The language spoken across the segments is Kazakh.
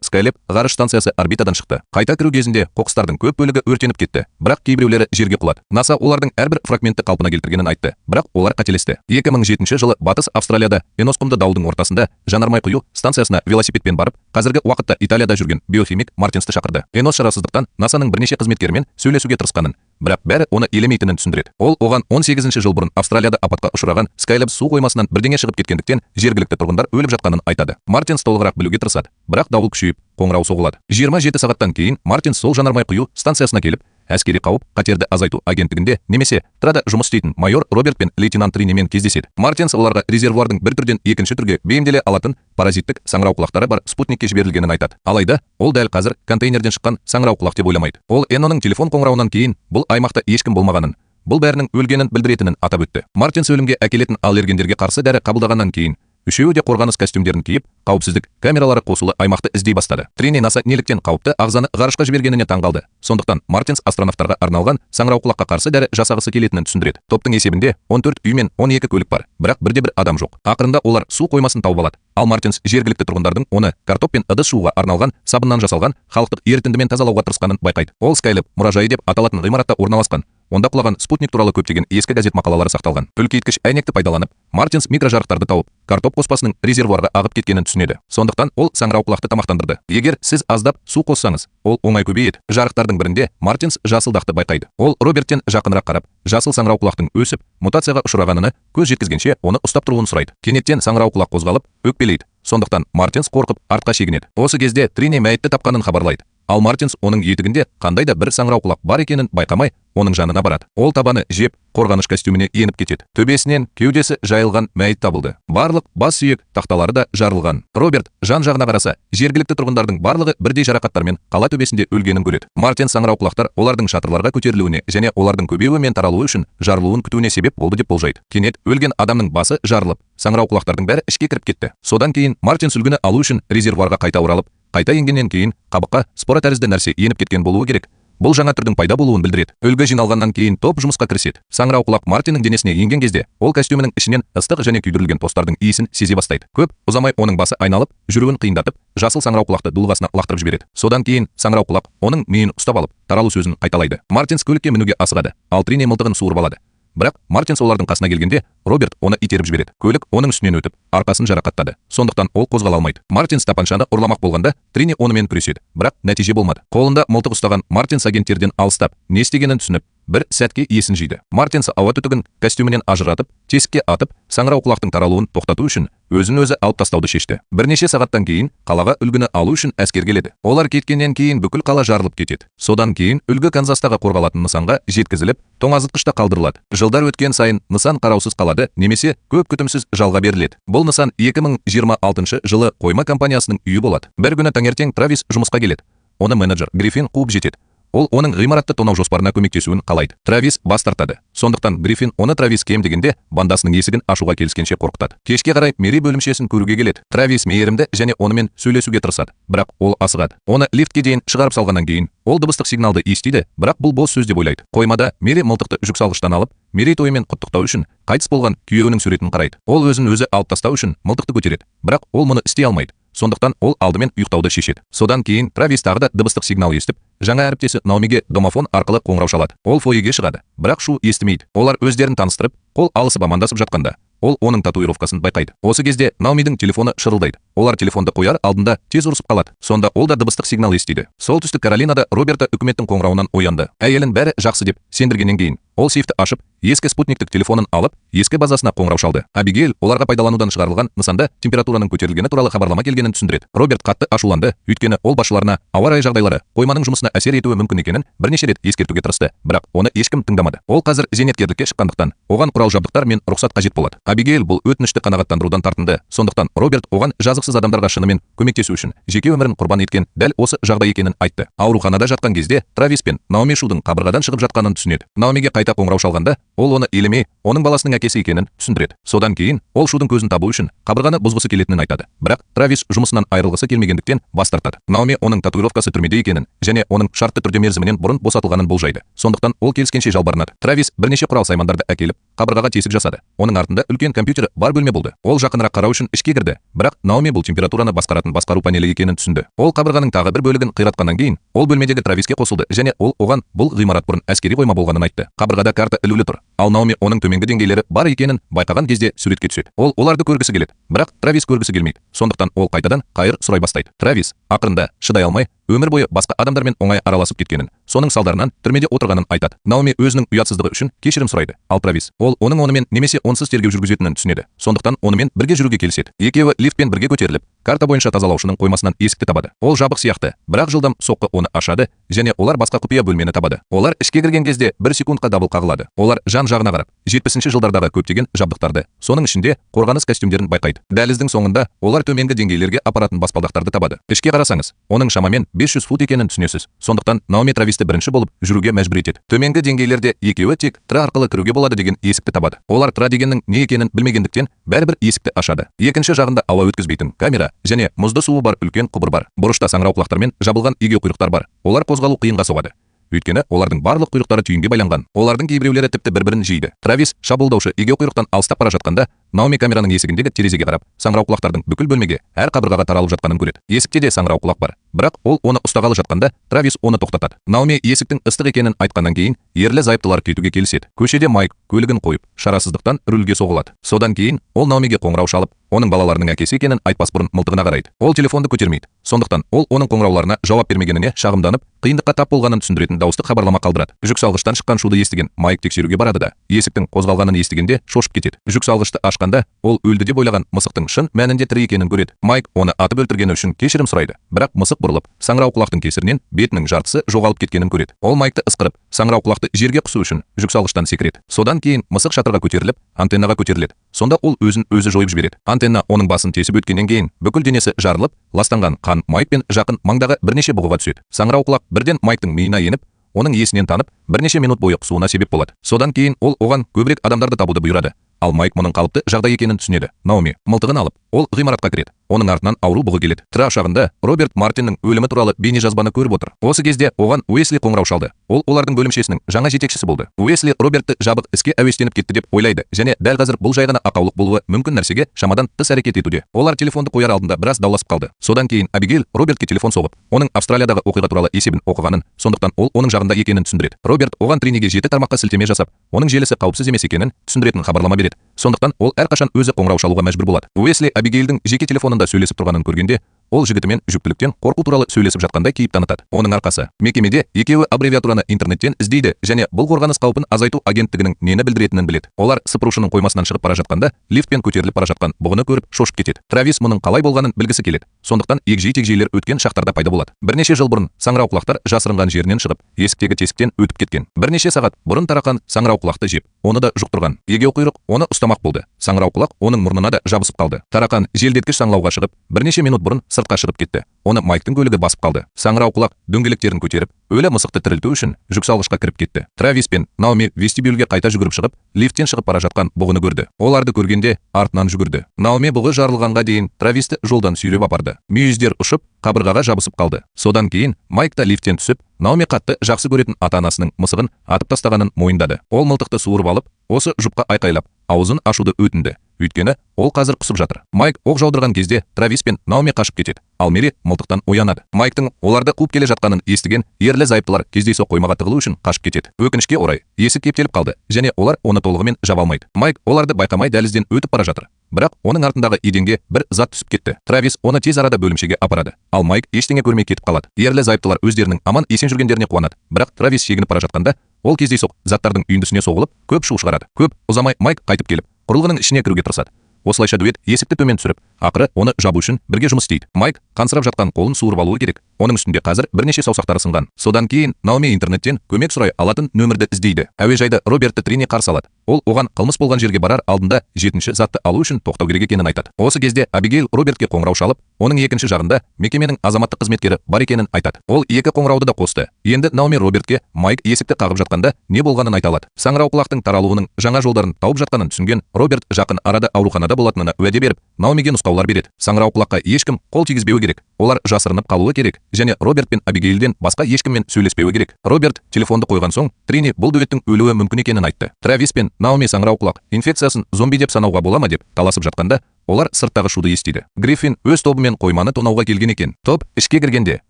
Skylab ғарыш станциясы орбитадан шықты. Қайта кіру кезінде қоқыстардың көп бөлігі өртеніп кетті, бірақ кейбіреулері жерге құлады. НАСА олардың әрбір фрагментті қалпына келтіргенін айтты, бірақ олар қателесті. 2007 жылы Батыс Австралияда Энос құмды дауылдың ортасында жанармай құю станциясына велосипедпен барып, қазіргі уақытта Италияда жүрген биохимик Мартинсті шақырды. Энос шарасыздықтан НАСАның бірнеше қызметкерімен сөйлесуге тырысқанын, бірақ бәрі оны елемейтінін түсіндіреді. Ол оған 18 жыл бұрын Австралияда апатқа ұшыраған Skylab су қоймасынан бірдеңе шығып кеткендіктен, жергілікті тұрғындар өліп жатқанын айтады. Мартинс толығырақ білуге тырысады, бірақ дауыл күшейіп, қоңырау соғылады. 27 сағаттан кейін Мартинс сол жанармай құю станциясына келіп, әскери қауіп қатерді азайту агенттігінде немесе ТРАда жұмыс істейтін майор Роберт пен лейтенант Тринимен кездеседі. Мартинс оларға резервуардың бір түрден екінші түрге бейімделе алатын паразиттік саңырауқұлақтары бар спутникке жіберілгенін айтады. Алайда ол дәл қазір контейнерден шыққан саңырауқұлақ деп ойламайды. Ол Эноның телефон қоңырауынан кейін бұл аймақта ешкім болмағанын, бұл бәрінің өлгенін білдіретінін атап өтті. Мартинс өлімге әкелетін аллергендерге қарсы дәрі қабылдағаннан кейін, үшеуі де қорғаныс костюмдерін киіп, қауіпсіздік камералары қосулы аймақты іздей бастады. Трини НАСА неліктен қауіпті ағзаны ғарышқа жібергеніне таңғалды. Сондықтан Мартинс астронавтарға арналған саңырауқұлаққа қарсы дәрі жасағысы келетінін түсіндіреді. Топтың есебінде 14 үй мен 12 көлік бар, бірақ бірде бір адам жоқ. Ақырында олар су қоймасын тауып алады. Ал Мартинс жергілікті тұрғындардың оны картоп пен ыдыс жууға арналған сабыннан жасалған халықтық ерітіндімен тазалауға тырысқанын байқайды. Ол Skylab мұражайы деп аталатын ғимаратта орналасқан. Онда құлаған спутник туралы көптеген ескі газет мақалалары сақталған. Үлкейткіш әйнекті пайдаланып, Мартинс микрожарықтарды тауып, картоп қоспасының резервуарға ағып кеткенін түсінеді. Сондықтан ол саңырауқұлақты тамақтандырды. Егер сіз аздап су қоссаңыз, ол оңай көбейеді. Жарықтардың бірінде Мартинс жасыл дақты байқайды. Ол Роберттен жақынырақ қарап, жасыл саңырауқұлақтың өсіп, мутацияға ұшырағанына көз жеткізгенше, оны ұстап тұруын сұрайды. Кенеттен саңырауқұлақ қозғалып, өкпелейді. Сондықтан Мартинс қорқып, артқа шегінеді. Осы кезде Трини мәйітті тапқанын хабарлайды. Ал Мартинс оның етігінде қандай да бір саңырауқұлақ бар екенін байқамай, оның жанына барады. Ол табаны жеп, қорғаныш костюміне еніп кетеді. Төбесінен кеудесі жайылған мәйіт табылды. Барлық бас сүйек тақталары да жарылған. Роберт жан жағына қараса, жергілікті тұрғындардың барлығы бірдей жарақаттармен қала төбесінде өлгенін көреді. Мартин саңырауқұлақтар олардың шатырларға көтерілуіне және олардың көбеюі мен таралуы үшін жарылуын күтуіне себеп болды деп болжайды. Кенет өлген адамның басы жарылып, саңырауқұлақтардың бәрі ішке кіріп кетті. Содан кейін Мартин сүлгіні алу үшін резервуарға қайта оралып, қайта енгеннен кейін қабыққа спора тәрізді нәрсе еніп кеткен болуы керек. Бұл жаңа түрдің пайда болуын білдіреді. Үлгі жиналғаннан кейін топ жұмысқа кіріседі. Саңырауқұлақ Мартиннің денесіне енген кезде, ол костюмінің ішінен ыстық және күйдірілген тостардың иісін сезе бастайды. Көп ұзамай оның басы айналып, жүруін қиындатып, жасыл саңырауқұлақты дулығасына лақтырып жібереді. Содан кейін саңырауқұлақ оның миын ұстап алып, таралу сөзін қайталайды. Мартинс көлікке мінуге асығады, ал Трини мылтығын суырып алады. Бірақ Мартинс олардың қасына келгенде, Роберт оны итеріп жібереді. Көлік оның үстінен өтіп, арқасын жарақаттады. Сондықтан ол қозғала алмайды. Мартинс тапаншаны ұрламақ болғанда, Трини онымен күреседі, бірақ нәтиже болмады. Қолында мылтық ұстаған Мартинс агенттерден алыстап, не істегенін түсініп, бір сәтке есін жиды. Мартинс ауа түтігін костюмінен ажыратып, тесікке атып, саңырауқұлақтың таралуын тоқтату үшін өзін өзі алып тастауды шешті. Бірнеше сағаттан кейін қалаға үлгіні алу үшін әскер келеді. Олар кеткеннен кейін бүкіл қала жарылып кетеді. Содан кейін үлгі Канзастағы қорғалатын нысанға жеткізіліп, тоңазытқышта қалдырылады. Жылдар өткен сайын нысан қараусыз қалады немесе көп күтімсіз жалға беріледі. Бұл нысан 2026 жылы қойма компаниясының үйі болады. Бір күні таңертең Травис жұмысқа келеді. Оны менеджер Гриффин қуып жетеді. Ол оның ғимаратты тонау жоспарына көмектесуін қалайды. Травис бас тартады. Сондықтан Гриффин оны Травис кем дегенде бандасының есігін ашуға келіскенше қорқытады. Кешке қарай Мери бөлімшесін көруге келеді. Травис мейірімді және онымен сөйлесуге тырысады, бірақ ол асығады. Оны лифтке дейін шығарып салғаннан кейін ол дыбыстық сигналды естиді, бірақ бұл бос сөз деп ойлайды. Қоймада Мери мылтықты жүксалғыштан алып, мерейтойымен құттықтау үшін қайтыс болған күйеуінің суретін қарайды. Ол өзін өзі алып тастау үшін мылтықты көтереді, бірақ ол мұны істей алмайды. Сондықтан ол алдымен ұйықтауды шешеді. Содан кейін Травис тағы да дыбыстық сигнал естіп, жаңа әріптесі Наомиге домофон арқылы қоңырау шалады. Ол фойеге шығады, бірақ шу естімейді. Олар өздерін таныстырып, қол алысып амандасып жатқанда, ол оның татуировкасын байқайды. Осы кезде Наомидің телефоны шырылдайды. Олар телефонды қояр алдында тез ұрысып қалады. Сонда ол да дыбыстық сигнал естиді. Солтүстік Каролинада Роберта үкіметтің қоңырауынан оянды. Әйелін бәрі жақсы деп сендіргеннен кейін, ол сейфті ашып, ескі спутниктік телефонын алып, ескі базасына қоңырау шалды. Абигейл оларға пайдаланудан шығарылған нысанда температураның көтерілгені туралы хабарлама келгенін түсіндіреді. Роберт қатты ашуланды, өйткені ол басшыларына ауа райы жағдайлары қойманың жұмысына әсер етуі мүмкін екенін бірнеше рет ескертуге тырысты, бірақ оны ешкім тыңдамады. Ол қазір зейнеткерлікке шыққандықтан, оған құрал жабдықтар мен рұқсат қажет болады. Абигейл бұл өтінішті қанағаттандырудан тартынды. Сондықтан Роберт оған жазықсыз адамдарға шынымен көмектесу үшін жеке өмірін құрбан еткен дәл осы жағдай екенін айтты. Ауруханада жатқан кезде Травис пен Наоми шудың қабырғадан шығып жатқанын түсінеді. Наомиге қайтып қайта қоңырау шалғанда, ол оны елемей, оның баласының әкесі екенін түсіндіреді. Содан кейін ол шудың көзін табу үшін қабырғаны бұзғысы келетінін айтады. Бірақ Травис жұмысынан айырылғысы келмегендіктен бас тартады. Наоми оның татуировкасы түрмеде екенін және оның шартты түрде мерзімінен бұрын босатылғанын болжайды. Сондықтан ол келіскенше жалбарынады. Травис бірнеше құрал саймандарды әкеліп, қабырғаға тесік жасады. Оның артында үлкен компьютері бар бөлме болды. Ол жақынырақ қарау үшін ішке кірді. Бірақ Наоми бұл температураны басқаратын басқару панелі екенін түсінді. Ол қабырғаның тағы бір бөлігін қиратқаннан кейін, ол бөлмедегі Трависке қосылды және ол оған бұл ғимарат бұрын әскери қойма болғанын айтты. Қабырғада карта ілулі тұр. Ал Наоми оның төменгі деңгейлері бар екенін байқаған кезде суретке түседі. Ол оларды көргісі келеді, бірақ Травис көргісі келмейді. Сондықтан ол қайтадан қайыр сұрай бастайды. Травис ақырында шыдай алмай, өмір бойы басқа адамдармен оңай араласып кеткенін, соның салдарынан түрмеде отырғанын айтады. Наоми өзінің ұятсыздығы үшін кешірім сұрайды. Ал Травис ол оның онымен немесе онсыз тергеу жүргізетінін түсінеді. Сондықтан онымен бірге жүруге келіседі. Екеуі лифтпен бірге көтеріліп, карта бойынша тазалаушының қоймасынан есікті табады. Ол жабық сияқты, бірақ жылдам соққы оны ашады және олар басқа құпия бөлмені табады. Олар ішке кірген кезде бір секундқа дабыл қағылады. Олар жан жағына қарап, 70 жылдардағы көптеген жабдықтарды, соның ішінде қорғаныс костюмдерін байқайды. Дәліздің соңында олар төменгі деңгейлерге апаратын баспалдақтарды табады. Ішке қарасаңыз, оның шамамен 500 фут екенін түсінесіз. Сондықтан Наоми Трависті бірінші болып жүруге мәжбүр етеді. Төменгі деңгейлерде екеуі тек тра арқылы кіруге болады деген есікті табады. Олар тра дегеннің не екенін білмегендіктен бәрібір есікті ашады. Екінші жағында ауа өткізбейтін камера және мұзды суы бар үлкен құбыр бар. Бұрышта саңырауқұлақтармен жабылған егеуқұйрықтар бар. Олар қозғалу қиынға соғады. Өйткені олардың барлық құйрықтары түйінге байланған. Олардың кейбіреулері тіпті бір-бірін жейді. Травис шабуылдаушы егеуқұйрықтан алыстап бара жатқанда, Наоми камераның есігіндегі терезеге қарап, саңырауқұлақтардың бүкіл бөлмеге, әр қабырғаға таралып жатқанын көреді. Есікте де саңырауқұлақ бар. Бірақ ол оны ұстағалы жатқанда, Травис оны тоқтатады. Наоми есіктің ыстық екенін айтқаннан кейін, ерлі зайыптылар кетуге келіседі. Көшеде Майк көлігін қойып, шарасыздықтан рульге соғылады. Содан кейін ол Наомиге қоңырау шалып, оның балаларының әкесі екенін айтпас бұрын мылтығына қарайды. Ол телефонды көтермейді. Сондықтан ол оның қоңырауларына жауап бермегеніне шағымданып, қиындыққа тап болғанын түсіндіретін дауыстық хабарлама қалдырады. Жүк салғыштан шыққан шуды естіген Майк тексеруге барады да, есіктің қозғалғанын естігенде шошып кетеді. Жүк салғышты ашқанда ол өлді деп ойлаған мысықтың шын мәнінде тірі екенін көреді. Майк оны атып өлтіргені үшін кешірім сұрайды. Бірақ мысық бұрылып, саңырауқұлақтың кесірінен бетінің жартысы жоғалып кеткенін көреді. Ол Майкты ысқырып, саңырауқұлақты жерге құсу үшін жүк салғыштан секіреді. Содан кейін мысық шатырға көтеріліп, антеннаға көтеріледі. Сонда ол өзін өзі жойып жібереді. Антенна оның басын тесіп өткеннен кейін бүкіл денесі жарылып, ластанған қан Майк пен жақын маңдағы бірнеше бұғыға түседі. Саңырауқұлақ бірден Майктың миына еніп, оның есінен танып, бірнеше минут бойы құсуына себеп болады. Содан кейін ол оған көбірек адамдарды табуды бұйырады. Ал Майк мұның қалыпты жағдай екенін түсінеді. Наоми мылтығын алып, ол ғимаратқа кіреді. Оның артынан ауру бұғы келеді. Тра ұшағында Роберт Мартиннің өлімі туралы бейнежазбаны көріп отыр. Осы кезде оған Уэсли қоңырау шалды. Ол олардың бөлімшесінің жаңа жетекшісі болды. Уэсли Робертті жабық іске әуестеніп кетті деп ойлайды және дәл қазір бұл жай ғана ақаулық болуы мүмкін нәрсеге шамадан тыс әрекет етуде. Олар телефонды қояр алдында біраз дауласып қалды. Содан кейін Абигейл Робертке телефон соғып, оның Австралиядағы оқиға туралы есебін оқығанын, сондықтан ол оның жағында екенін түсіндіреді. Роберт оған Триниге жеті тармаққа сілтеме жасап, оның желісі қауіпсіз емес екенін түсіндіретін хабарлама береді. Сондықтан ол әрқашан өзі қоңырау шалуға мәжбүр болады. Уэсли Абигейлдің жеке телефонында сөйлесіп тұрғанын көргенде, ол жігітімен жүктіліктен қорқу туралы сөйлесіп жатқандай кейіп танытады. Оның арқасы мекемеде екеуі аббревиатураны интернеттен іздейді және бұл қорғаныс қаупін азайту агенттігінің нені білдіретінін біледі. Олар сыпырушының қоймасынан шығып бара жатқанда, лифтпен көтеріліп бара жатқан бұғыны көріп шошып кетеді. Травис мұның қалай болғанын білгісі келеді. Сондықтан егжей-тегжейлер өткен шақтарда пайда болады. Бірнеше жыл бұрын саңырауқұлақтар жасырынған жерінен шығып, есіктегі тесіктен өтіп кеткен. Бірнеше сағат бұрын тарақан саңырауқұлақты жеп, оны да жұқтырған. Егеуқұйрық оны ұстамақ болды. Саңырауқұлақ оның мұрнына да жабысып қалды. Тарақан желдеткіш саңлауға шығып, бірнеше минут бұрын сыртқа шығып кетті. Оны Майктың көлігі басып қалды. Саңырауқұлақ дөңгелектерін көтеріп, өлі мысықты тірілту үшін жүк салғышқа кіріп кетті. Травис пен Наоми вестибюльге қайта жүгіріп шығып, лифттен шығып бара жатқан бұғыны көрді. Оларды көргенде артынан жүгірді. Наоми бұғы жарылғанға дейін Трависті жолдан сүйреп апарды. Мүйіздер ұшып, қабырғаға жабысып қалды. Содан кейін Майк та лифттен түсіп, Наоми қатты жақсы көретін ата-анасының мысығын атып тастағанын мойындады. Ол мылтықты суырып алып, осы жұпқа айқайлап, аузын ашуды өтінді. Өйткені ол қазір құсып жатыр. Майк оқ жаудырған кезде Травис пен Наоми қашып кетеді. Ал Мери мылтықтан оянады. Майктың оларды қуып келе жатқанын естіген ерлі зайыптылар кездейсоқ қоймаға тығылу үшін қашып кетеді. Өкінішке орай, есік кептеліп қалды және олар оны толығымен жаба алмайды. Майк оларды байқамай дәлізден өтіп бара жатыр. Бірақ оның артындағы еденге бір зат түсіп кетті. Травис оны тез арада бөлімшеге апарады. Ал Майк ештеңе көрмей кетіп қалады. Ерлі зайыптылар өздерінің аман есен жүргендеріне қуанады. Бірақ Травис шегініп бара жатқанда, ол кездейсоқ заттардың үйіндісіне соғылып, көп шу шығарады. Көп ұзамай Майк қайтып келіп, құрылғының ішіне кіруге тырысады. Осылайша дуэт есікті төмен түсіріп, ақыры оны жабу үшін бірге жұмыс істейді. Майк қансырап жатқан қолын суырып алуы керек. Оның үстінде қазір бірнеше саусақтары сынған. Содан кейін Наоми интернеттен көмек сұрай алатын нөмірді іздейді. Әуежайда Робертті Трини қарсы алады. Ол оған қылмыс болған жерге барар алдында жетінші затты алу үшін тоқтау керек екенін айтады. Осы кезде Абигейл Робертке қоңырау шалып, оның екінші жағында мекеменің азаматтық қызметкері бар екенін айтады. Ол екі қоңырауды да қосты. Енді Наоми Робертке Майк есікті қағып жатқанда не болғанын айта алады. Саңырауқұлақтың таралуының жаңа жолдарын тауып жатқанын түсінген Роберт жақын арада ауруханада болатынына уәде беріп, Наомиге нұсқаулар береді. Саңырауқұлаққа ешкім қол тигізбеуі керек. Олар жасырынып қалуы керек және Роберт пен Абигейлден басқа ешкіммен сөйлеспеуі керек. Роберт телефонды қойған соң, Трини бұл дуэттің өлуі мүмкін екенін айтты. Травис пен Наоми саңырауқұлақ инфекциясын зомби деп санауға бола ма деп таласып жатқанда, олар сырттағы шуды естиді. Гриффин өз тобымен қойманы тонауға келген екен. Топ ішке кіргенде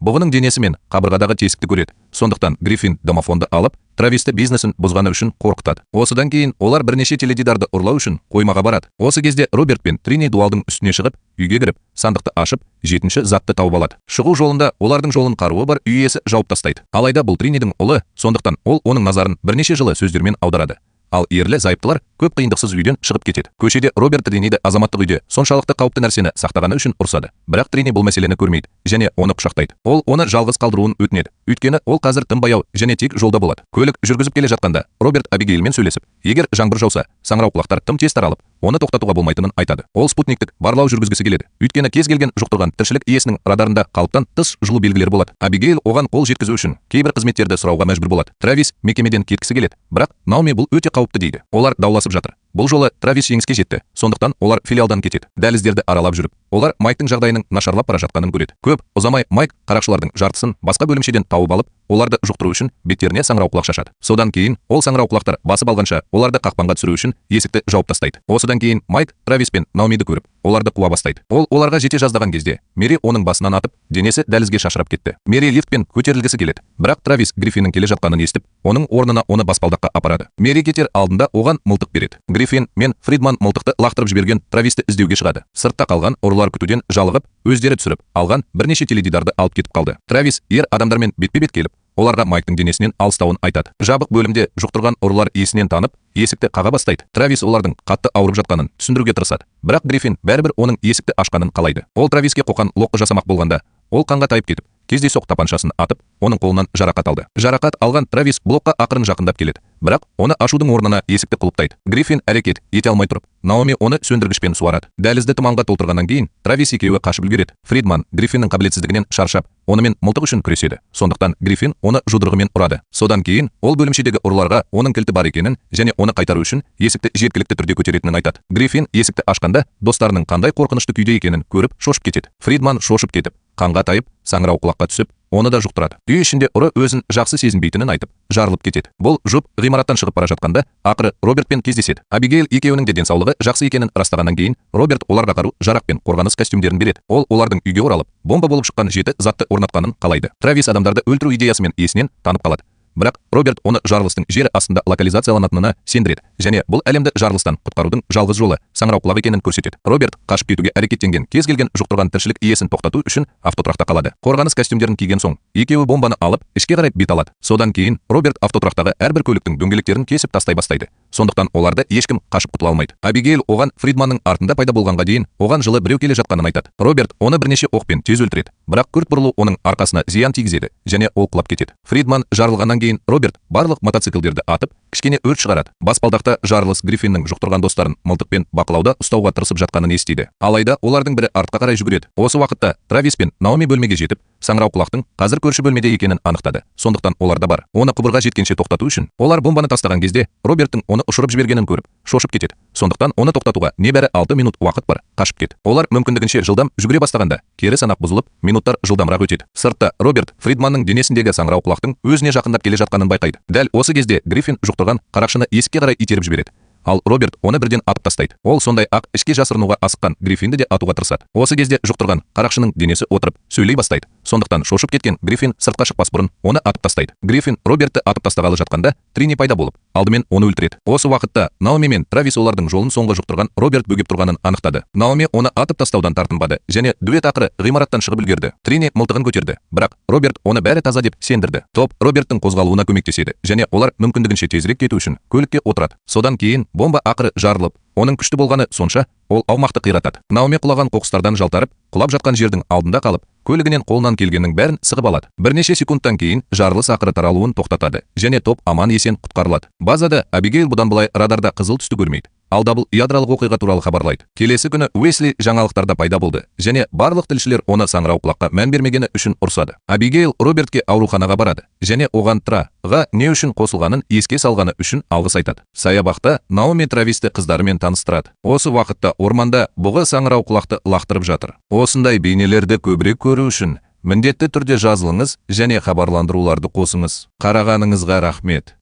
бұғының денесі мен қабырғадағы тесікті көреді. Сондықтан Гриффин домофонды алып, Трависті бизнесін бұзғаны үшін қорқытады. Осыдан кейін олар бірнеше теледидарды ұрлау үшін қоймаға барады. Осы кезде Роберт пен Трини дуалдың үстіне шығып, үйге кіріп, сандықты ашып, жетінші затты тауып алады. Шығу жолында олардың жолын қаруы бар үй иесі жауып тастайды. Алайда бұл Тринидің ұлы, сондықтан ол оның назарын бірнеше жылы сөздермен аударады. Ал ерлі зайыптылар көп қиындықсыз үйден шығып кетеді. Көшеде Роберт Триниді азаматтық үйде соншалықты қауіпті нәрсені сақтағаны үшін ұрсады. Бірақ Трини бұл мәселені көрмейді және оны құшақтайды. Ол оны жалғыз қалдыруын өтінеді. Өйткені ол қазір тым баяу және тек жолда болады. Көлік жүргізіп келе жатқанда Роберт Абигейлмен сөйлесіп, егер жаңбыр жауса, саңырауқұлақтар тым тез таралып, оны тоқтатуға болмайтынын айтады. Ол спутниктік барлау жүргізгісі келеді. Өйткені кез келген жұқтырған тіршілік иесінің радарында қалыптан тыс жылу белгілері болады. Абигейл оған қол жеткізу үшін кейбір қызметтерді сұрауға мәжбүр болады. Травис мекемеден кеткісі келеді, бірақ Наоми бұл өте қауіпті дейді. Олар дауласып жатыр. Бұл жолы Травис жеңіске жетті. Сондықтан олар филиалдан кетеді. Дәліздерді аралап жүріп, олар Майктың жағдайының нашарлап бара жатқанын көреді. Көп ұзамай Майк қарақшылардың жартысын басқа бөлімшеден тауып алып, оларды жұқтыру үшін беттеріне саңырауқұлақ шашады. Содан кейін ол саңырауқұлақтар басып алғанша оларды қақпанға түсіру үшін есікті жауып тастайды. Осыдан кейін Майк Травис пен Наомиді көріп, оларды қуа бастайды. Ол оларға жете жаздаған кезде Мери оның басынан атып, денесі дәлізге шашырап кетті. Мери лифтпен көтерілгісі келеді. Бірақ Травис Гриффиннің келе жатқанын естіп, оның орнына оны баспалдаққа апарады. Мери кетер алдында оған мылтық береді. Гриффин мен Фридман мылтықты лақтырып жіберген Трависті іздеуге шығады. Сыртта қалған ұрылар күтуден жалығып, өздері түсіріп алған бірнеше теледидарды алып кетіп қалды. Травис ер адамдармен бетпе-бет келіп, оларға Майктың денесінен алыстауын айтады. Жабық бөлімде жұқтырған ұрылар есінен танып, есікті қаға бастайды. Травис олардың қатты ауырып жатқанын түсіндіруге тырысады. Бірақ Гриффин бәрібір оның есікті ашқанын қалайды. Ол Трависке қоқан лоққы жасамақ болғанда, ол қанға тайып кетіп, кездейсоқ тапаншасын атып, оның қолынан жарақат алды. Жарақат алған Травис блокқа ақырын жақындап келеді. Бірақ оны ашудың орнына есікті құлыптайды. Гриффин әрекет ете алмай тұрып, Наоми оны сөндіргішпен суарады. Дәлізді тұманға толтырғаннан кейін Травис екеуі қашып үлгереді. Фридман Гриффиннің қабілетсіздігінен шаршап, онымен мылтық үшін күреседі. Сондықтан Гриффин оны жұдырығымен ұрады. Содан кейін ол бөлімшедегі ұрыларға оның кілті бар екенін және оны қайтару үшін есікті жеткілікті түрде көтеретінін айтады. Гриффин есікті ашқанда достарының қандай қорқынышты күйде екенін көріп шошып кетеді. Фридман шошып кетіп, қанға тайып, саңырауқұлаққа түсіп, оны да жұқтырады. Үй ішінде ұры өзін жақсы сезінбейтінін айтып, жарылып кетеді. Бұл жұп ғимараттан шығып бара жатқанда ақыры Робертпен кездеседі. Абигейл екеуінің де денсаулығы жақсы екенін растағаннан кейін Роберт оларға қару жарақ пен қорғаныс костюмдерін береді. Ол олардың үйге оралып, бомба болып шыққан жеті затты орнатқанын қалайды. Травис адамдарды өлтіру идеясымен есінен танып қалады. Бірақ Роберт оны жарылыстың жер астында локализацияланатынына сендіреді және бұл әлемді жарылыстан құтқарудың жалғыз жолы саңырауқұлақ екенін көрсетеді. Роберт қашып кетуге әрекеттенген кез келген жұқтырған тіршілік иесін тоқтату үшін автотұрақта қалады. Қорғаныс костюмдерін киген соң екеуі бомбаны алып, ішке қарай бет алады. Содан кейін Роберт автотұрақтағы әрбір көліктің дөңгелектерін кесіп тастай бастайды. Сондықтан оларды ешкім қашып құтыла алмайды. Абигейл оған Фридманның артында пайда болғанға дейін оған жылы біреу келе жатқанын айтады. Роберт оны бірнеше оқпен тез өлтіреді. Бірақ күрт бұрылу оның арқасына зиян тигізеді және ол құлап кетеді. Фридман жарылғаннан кейін Роберт барлық мотоциклдерді атып, кішкене өрт шығарады. Баспалдақта жарылыс Гриффиннің жұқтырған достарын мылтықпен бақылауда ұстауға тырысып жатқанын естиді. Алайда олардың бірі артқа қарай жүгіреді. Осы уақытта Травис пен Наоми бөлмеге жетіп, саңырауқұлақтың қазір көрші бөлмеде екенін анықтады. Сондықтан оларда бар. Оны құбырға жеткенше тоқтату үшін олар бомбаны тастаған кезде Роберттің оны ұшырып жібергенін көріп, шошып кетеді. Сондықтан оны тоқтатуға небәрі 6 минут уақыт бар. Қашып кет. Олар мүмкіндігінше жылдам жүгіре бастағанда кері санақ бұзылып, минуттар жылдамырақ өтеді. Сыртта Роберт Фридманның денесіндегі саңырауқұлақтың өзіне жақындап келе жатқанын байқайды. Дәл осы кезде Гриффин жұқтырған қарақшыны есікке қарай итеріп жібереді. Ал Роберт оны бірден атып тастайды. Ол сондай ақ ішке жасырынуға асыққан Гриффинді де атуға тырысады. Осы кезде жұқтырған қарақшының денесі отырып сөйлей бастайды. Сондықтан шошып кеткен Гриффин сыртқа шықпас бұрын оны атып тастайды. Гриффин Робертті атып тастағалы жатқанда Трини пайда болып, алдымен оны өлтіреді. Осы уақытта Наоми мен Травис олардың жолын соңғы жұқтырған Роберт бөгеп тұрғанын анықтады. Наоми оны атып тастаудан тартынбады және дуэт ақыры ғимараттан шығып үлгерді. Трини мылтығын көтерді, бірақ Роберт оны бәрі таза деп сендірді. Топ Роберттің қозғалуына көмектеседі және олар мүмкіндігінше тезірек кету үшін көлікке отырады. Содан кейін бомба ақыры жарылып, оның күшті болғаны сонша, ол аумақты қиратады. Наоми құлаған қоқыстардан жалтарып, құлап жатқан жердің алдында қалып, Көлігінен қолынан келгеннің бәрін сығып алады. Бірнеше секундтан кейін жарылыс ақыры таралуын тоқтатады және топ аман-есен құтқарылады. Базада Абигейл бұдан былай радарда қызыл түсті көрмейді. Ал дабыл ядролық оқиға туралы хабарлайды. Келесі күні Уэсли жаңалықтарда пайда болды және барлық тілшілер оны саңырауқұлаққа мән бермегені үшін ұрсады. Абигейл Робертке ауруханаға барады және оған Тра-ға не үшін қосылғанын еске салғаны үшін алғыс айтады. Саябақта Наоми Трависті қыздарымен таныстырады. Осы уақытта орманда бұғы саңырауқұлақты лақтырып жатыр. Осындай бейнелерді көбірек көру үшін міндетті түрде жазылыңыз және хабарландыруларды қосыңыз. Қарағаныңызға рахмет.